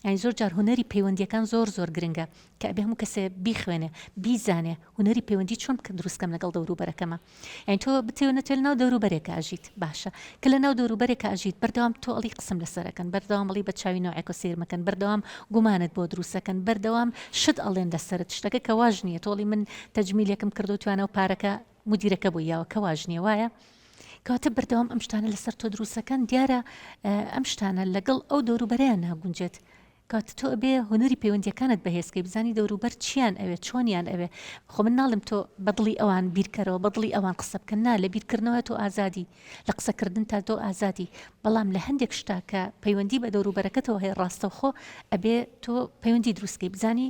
یانی زۆر جار هونەری پەیوەندیەکان زۆر زۆر گرنگە کە ئەبێ هەموو کەسێ بیخوێنێ بیزانێ هونەری پەیوەندی چۆن بکە دروست کەم لەگەڵ دەوروبەرەکەمە یانی تۆ بتەوێ نەتەوێ لەناو دەوروبەرێکا ئەژیت باشە کە لەناو دەوروبەرێکا ئەژیت بەردەوام تۆ ئەڵی قسەم لەسەر ئەکەن بەردەوام ئەڵی بە چاوی نەوعێکەوە سەیر مەکەن بەردەوام گومانت بۆ دروست ئەکەن بەردەوام شت ئەڵێن لەسەرت شتەکە کە واش نییە تۆ ئەڵی من تەجمیلێکم کردو توانەوە پارەکە مدیرەکە بۆی یاوە کە واش نییە وایە کەواتە بەردەوام ئەم شتانە لەسەر تۆ دروستەکەن دیارە ئەم شتانە لەگەڵ ئەو دەوروبەرەیان ناگونجێت کەواتە تۆ ئەبێ هونەری پەیوەندیەکانت بەهێزکەی بزانی دەوروبەر چیان ئەوێ چۆنیان ئەوێ خۆ من ناڵێم تۆ بەدڵی ئەوان بیرکەرەوە بەدڵی ئەوان قسە بکە نا لە بیرکردنەوە تۆ ئازادی لە قسەکردن تا تۆ ئازادی بەڵام لە هەندێک شتا کە پەیوەندی بە دەوروبەرەکەتەوە هەیە ڕاستەوخۆ ئەبێ تۆ پەیوەندی دروستکەی بزانی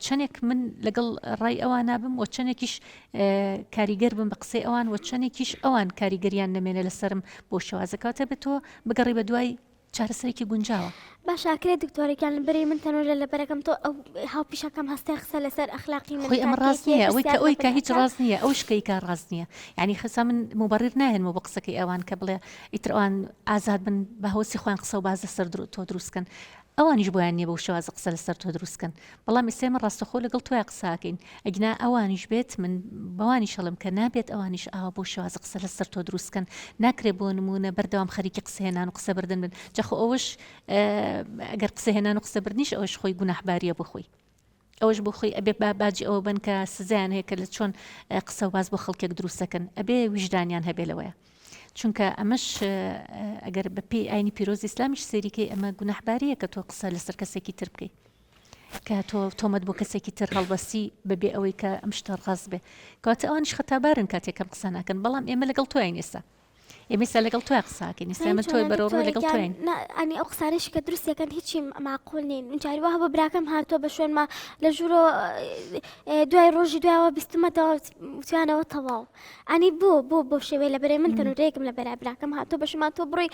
چەندێک من لەگەڵ ڕای ئەوان نابم و چەندێکیش کاریگەر بم بە قسەی ئەوان و چەندێکیش ئەوان کاریگەریان نەمێنێ لەسەرم بۆ شێوازەکەواتە بێت تۆ بگەڕی بە دوای چارەسەرێکی گونجاوە. باشە ئەکرێ دکتۆرە گیان لەبەرەی من تەنۆلە لەبەرەکەم تۆ ئەو هاوپیشەکەم هەستێ قسە لەسەر ئەخلاقی من خۆی ئەمە ڕاست نییە ئەوەی کە ئەوی کە هیچ ڕاست نییە ئەو شکەی کە ڕاست نییە یعنی خەسا من مبرر ناهێنمەوە بۆ قسەکەی ئەوان کە بڵێ ئیتر ئەوان ئازاد بن بە هەوەسی خۆیان قسە و باز لەسەر تۆ دروستکەن ئەوانیش بۆیان نییە بەو شێوازە قسە لەسەر تۆ دروست کەن بەڵام ئێستا ئێمە ڕاستەخۆ لەگەڵ تۆیا قسە ئەکەین ئەگینا ئەوانیش بێت من بەوانیش ئەڵێم کە نابێت ئەوانیش ئاوا بەو شێوازە قسە لەسەر تۆ دروست کەن ناکرێ بۆ نموونە بەردەوام خەریکی قسە هێنان و قسە بردن بن جا خۆ ئەوەش ئەگەر قسە هێنان و قسە بردنیش ئەوەش خۆی گوناحباریە بۆ خۆی ئەوەش بۆ خۆی ئەبێ با باجی ئەوە بن کە سزایان هەیە کە لە چۆن قسە و باس بۆ خەڵکێک دروستەکەن ئەبێ ویژدانیان هەبێ لەوەیە چونکە ئەمەش ئەگەر بە پێی ئاینی پیرۆزی ئیسلامیش سەیریکەی ئەمە گوناحباریە کە تۆ قسە لەسەر کەسێکی تر بکەی کە تۆ تۆمەت بۆ کەسێکی تر هەڵبەستی بەبێ ئەوەی کە ئەم شتە ڕاست بێ کەواتە ئەوانیش خەتابارن کاتێک کەم قسە ناکەن بەڵام ئێمە لەگەڵ تۆین ئێستا ئێمە ئێستا لەگەڵ تۆیا قسە ئەکەین ئێستا ئێمە تۆی بەرەو ڕوو لەگەڵ تۆین. نا ئەنی ئەو قسانەشی کە دروستیەکەن هیچی ماقول نین من جاری وا هەبوو براکەم هاتووە بە شوێنما لە ژوورۆ دوای ڕۆژی دوایەوە بیستمەتەوە وتیانەوە تەواو ئەنی بۆ بۆ بۆ شێوەی لە بەرەی من تەنورەیەکم لە بەرا براکەم هاتووە بە شوێنما تۆ بڕۆی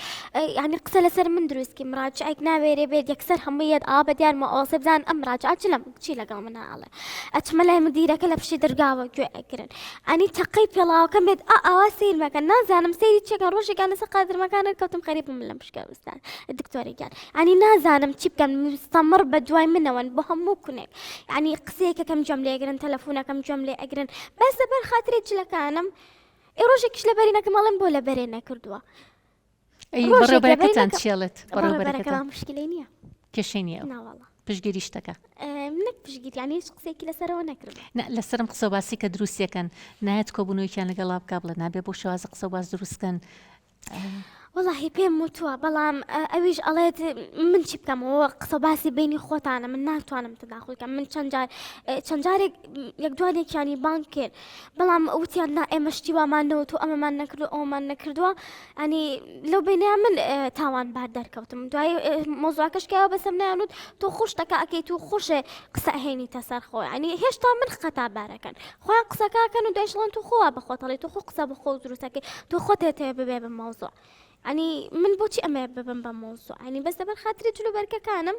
یعنی قسە لەسەر من دروستکی مراجعێک ناوێرێ بێت یەکسەر هەموو یەت ئاوا بە دیارمە ئەوسێ بزان ئەم مراجعە چ لەم چی لەگەڵ منە ئەڵێ ئەچمە لای مدیرەکە لە پشتی دەرگاوە گوێ ئەگرن ئەنی تەقەی پێڵاوەکەم بێت ئا ئاوا سەیر مەکەن نازانم سەیری چێکەن ڕۆژێکیان لەسەر قادرمەکانە کەوتم خەریک بووم لەم پشکە ئوستاد دکتۆرە گیان ئەنی نازانم چی بکەم مستەمڕ بە دوای منەوەن بۆ هەموو کونێک یعنی قسەیەکەکەم گوێم لێ ئەگرن تەلەفونەکەم گوێم لێ ئەگرن بەس لەبەر خاتری جلەکانم ئێ ڕۆژێکیش لەبەری نەکەم ئەڵێم بۆ لەبەرێ نەکردووە ئەی بەڕێوەبەرەکەتان چی ئەڵێت؟ بەڕێوەبەرەکەمان مشکلەی نییە. کێشەی نییە ئەو؟ ناوەڵا. پشتگیری شتەکە؟ نەک پشتگیری یانی هیچ قسەیەکی لەسەرەوە نەکردووە. نا لەسەرم قسە و باسی کە دروستیەکەن نایەت کۆبوونەوەیەکیان لەگەڵا بکا بڵێ نابێ بەو شێوازە قسە و باس دروست کەن؟ وەڵاهی پێم وتووە بەڵام ئەویش ئەڵێت من چی بکەم ئەوە قسە و باسی بینی خۆتانە من ناتوانم تەداخول کەم من چەند جار چەند جارێک یەک دوانێکیانی بانگ کرد بەڵام وتیان نا ئێمە شتی وامان نەوت و ئەمەمان نەکردو ئەومان نەکردووە ئەنی لەو بینیان من تاوانبار دەرکەوتم دوای مۆزواکەش کەەوە بەسەر نیانوت تۆ خۆشتەکە ئەکەیت و خۆشێ قسە هێنیتە سەر خۆ ینی هێشتا من خەتابارەکەن خۆیان قسەکەکەن و دوایشڵەن تو خۆوا بەخۆتەڵی تو خۆ قسە بە خۆ دروستەکەی تۆ خۆتێتەوە ببێ بە مۆزوع ئەنی من بۆچی ئەمە ببم بە مۆزوع ئەنی بەس لەبەر خاتری جلوبەرگەکانم.